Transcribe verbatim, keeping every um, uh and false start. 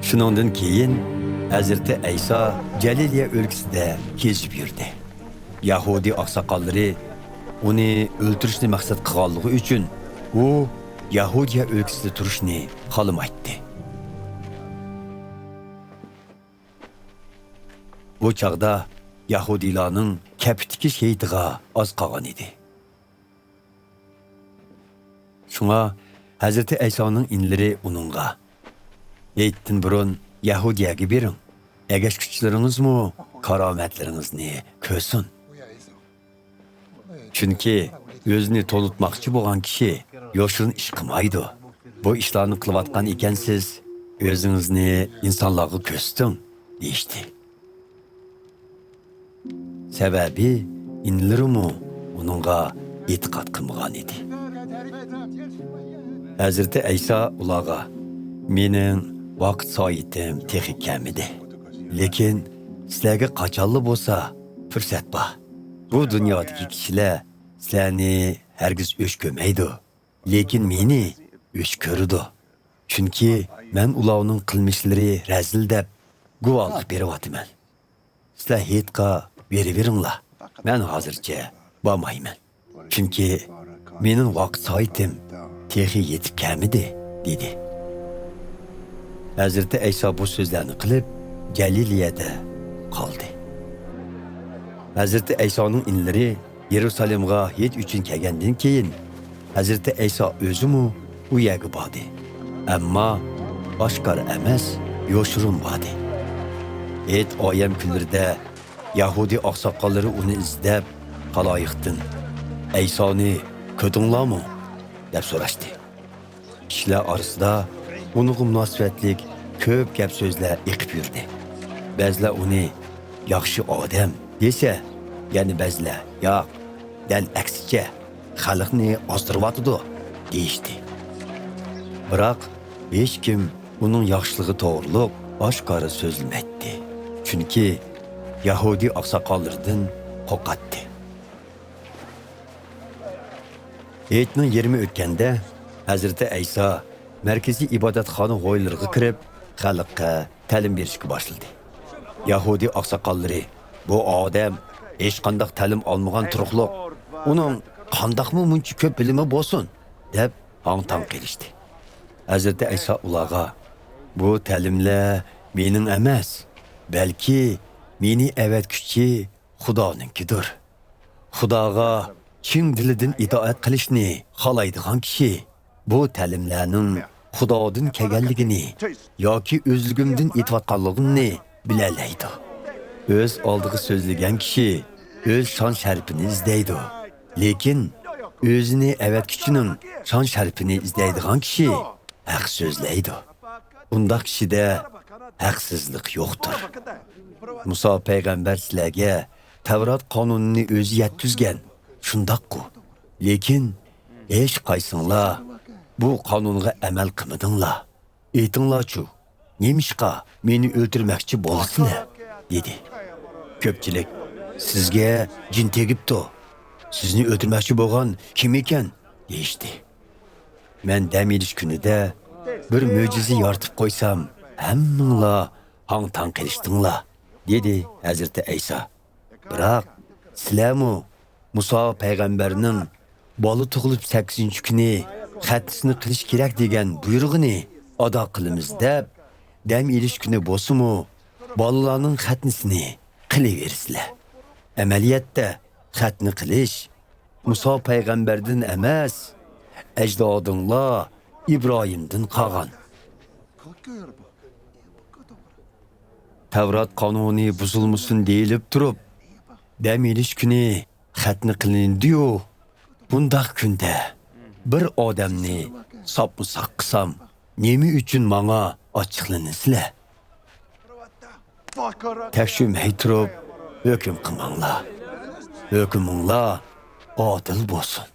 شۇنىڭدىن كېيىن ھەزرىتى ئەيسا جەلىلىيە ئۆلكىسىدە كېزىپ يۈردى. يەھۇدىي ئاقساقاللىرى ئۇنى ئۆلتۈرۈشنى مەقسەت قىلغانلىقى ئۈچۈن، ئۇ يەھۇدىيە ئۆلكىسىدە تۇرۇشنى خالىمايتتى. بۇ چاغدا يەھۇدىيلارنىڭ كەپە تىكىش ھېيتىغا ئاز قالغان ئىدى. شۇڭا ھەزرىتى ئەيسانىڭ ئىنىلىرى ئۇنىڭغا، «ھېيتتىن بۇرۇن يەھۇدىيەگە بېرىڭ، ئەگەشكۈچىلىرىڭىزمۇ كارامەتلىرىڭىزنى كۆرسۇن. چۈنكى ئۆزىنى تونۇتماقچى بولغان كىشى يوشۇرۇن ئىش قىلمايدۇ. بۇ ئىشلارنى قىلىۋاتقان ئىكەنسىز، ئۆزىڭىزنى ئىنسانلارغا كۆرسىتىڭ» دېيىشتى. سەۋەبى، ئىنىلىرىمۇ ئۇنىڭغا ئېتىقاد قىلمىغان ئىدى. ھەزرىتى ئەيسا ئۇلارغا، «مېنىڭ ۋاقىت سائىتىم تېخى كەلمىدى. لېكىن سىلەرگە قاچانلا بولسا پۇرسەت بار. بۇ دۇنيادىكى كىشىلەر سىلەرنى ھەرگىز ئۆچ كۆرمەيدۇ، لېكىن مېنى ئۆچ كۆرىدۇ. چۈنكى مەن ئۇلارنىڭ قىلمىشلىرى رەزىل دەپ گۇۋاھلىق بېرىۋاتىمەن. سىلەر ھېيتقا بېرىۋېرىڭلار، مەن ھازىرچە بارمايمەن. چۈنكى مېنىڭ ۋاقىت سائىتىم تېخى يېتىپ كەلمىدى» دېدى. ھەزرىتى ئەيسا بۇ سۆزلەرنى قىلىپ، جەلىلىيەدە قالدى. ھەزرىتى ئەيسانىڭ ئىنىلىرى يېرۇسالېمغا ھېيت ئۈچۈن كەلگەندىن كېيىن، ھەزرىتى ئەيسا ئۆزىمۇ ئۇ يەرگە باردى. ئەمما ئاشكارا ئەمەس، يوشۇرۇن باردى. ھېيت ئايەم كۈنلىرىدە يەھۇدىي ئاقساقاللىرى ئۇنى ئىزدەپ، خالايىقتىن، «ئەيسانى كۆردۈڭلارمۇ؟» دەپ سوراشتى. كىشىلەر ئارىسىدا ئۇنىڭغا مۇناسىۋەتلىك كۆپ گەپ سۆزلەر ئېقىپ يۈردى. بەزىلەر ئۇنى «ياخشى ئادەم» دېسە، يەنە بەزىلەر، «ياق، دەل ئەكسىچە، خەلقنى ئازدۇرۇۋاتىدۇ» دېيىشتى. بىراق ھېچكىم ئۇنىڭ ياخشىلىقى توغرۇلۇق ئاشكارا سۆزلىمەيتتى. چۈنكى يەھۇدىي ئاقساقاللىرىدىن قورقاتتى. ھېيتنىڭ يېرىمى ئۆتكەندە، ھەزرىتى ئەيسا مەركىزىي ئىبادەتخانا غويلىرىغا كىرىپ، خەلققە تەلىم بېرىشكە باشلىدى. يەھۇدىي ئاقساقاللىرى، «بۇ ئادەم ھېچقانداق تەلىم ئالمىغان تۇرۇقلۇق، ئۇنىڭ قانداقمۇ مۇنچە كۆپ بىلىمى بولسۇن؟» دەپ ھاڭ-تاڭ قېلىشتى. ھەزرىتى ئەيسا ئۇلارغا، «بۇ تەلىملەر مېنىڭ ئەمەس، بەلكى مېنى ئەۋەتكۈچى خۇدانىڭكىدۇر. خۇداغا چىن دىلىدىن ئىتائەت قىلىشنى خالايدىغان كىشى بۇ تەلىملەرنىڭ خۇدادىن كەلگەنلىكىنى ياكى ئۆزلۈكۈمدىن ئېيتىۋاتقانلىقىمنى بىلەلەيدۇ. ئۆز ئالدىغا سۆزلىگەن كىشى ئۆز شان-شەرىپىنى ئىزدەيدۇ، لېكىن ئۆزىنى ئەۋەتكۈچىنىڭ شان-شەرىپىنى ئىزدەيدىغان كىشى ھەق سۆزلەيدۇ. ئۇنداق كىشىدە ھەقسىزلىق يوقتۇر. مۇسا پەيغەمبەر سىلەرگە تەۋرات قانۇنىنى ئۆزى يەتكۈزگەن، شۇنداققۇ؟ لېكىن ھېچقايسىڭلار بۇ قانۇنغا ئەمەل قىلمىدىڭلار. ئېيتىڭلارچۇ، نېمىشقا مېنى ئۆلتۈرمەكچى بولىسىلەر؟» دېدى. كۆپچىلىك، «سىزگە جىن تېگىپتۇ. سىزنى ئۆلتۈرمەكچى بولغان كىم ئىكەن؟» دېيىشتى. «مەن دەم ئېلىش كۈنىدە بىر مۆجىزە يارىتىپ قويسام، ھەممىڭلار ھاڭ-تاڭ قېلىشتىڭلار» دېدى ھەزرىتى ئەيسا. «بىراق سىلەرمۇ مۇسا پەيغەمبەرنىڭ بالا تۇغۇلۇپ سەككىزىنچى كۈنى خەتنىسىنى قىلىش كېرەك دېگەن بۇيرۇقىنى ئادا قىلىمىز دەپ، دەم ئېلىش كۈنى بولسىمۇ بالىلارنىڭ خەتنىسىنى قىلىۋېرىسىلەر. ئەمەلىيەتتە خەتنە قىلىش مۇسا پەيغەمبەردىن ئەمەس، ئەجدادىڭلار ئىبراھىمدىن قالغان. تەۋرات قانۇنى بۇزۇلمىسۇن دېيىلىپ تۇرۇپ، دەم ئېلىش كۈنى خەتنە قىلىندىيۇ، بۇنداق كۈندە بىر ئادەمنى ساپمۇ ساق قىلسام، نېمە ئۈچۈن ماڭا ئاچچىقلىنىسىلەر؟ تەكشۈرمەي تۇرۇپ ھۆكۈم قىلماڭلار. ھۆكۈمۈڭلار ئادىل بولسۇن.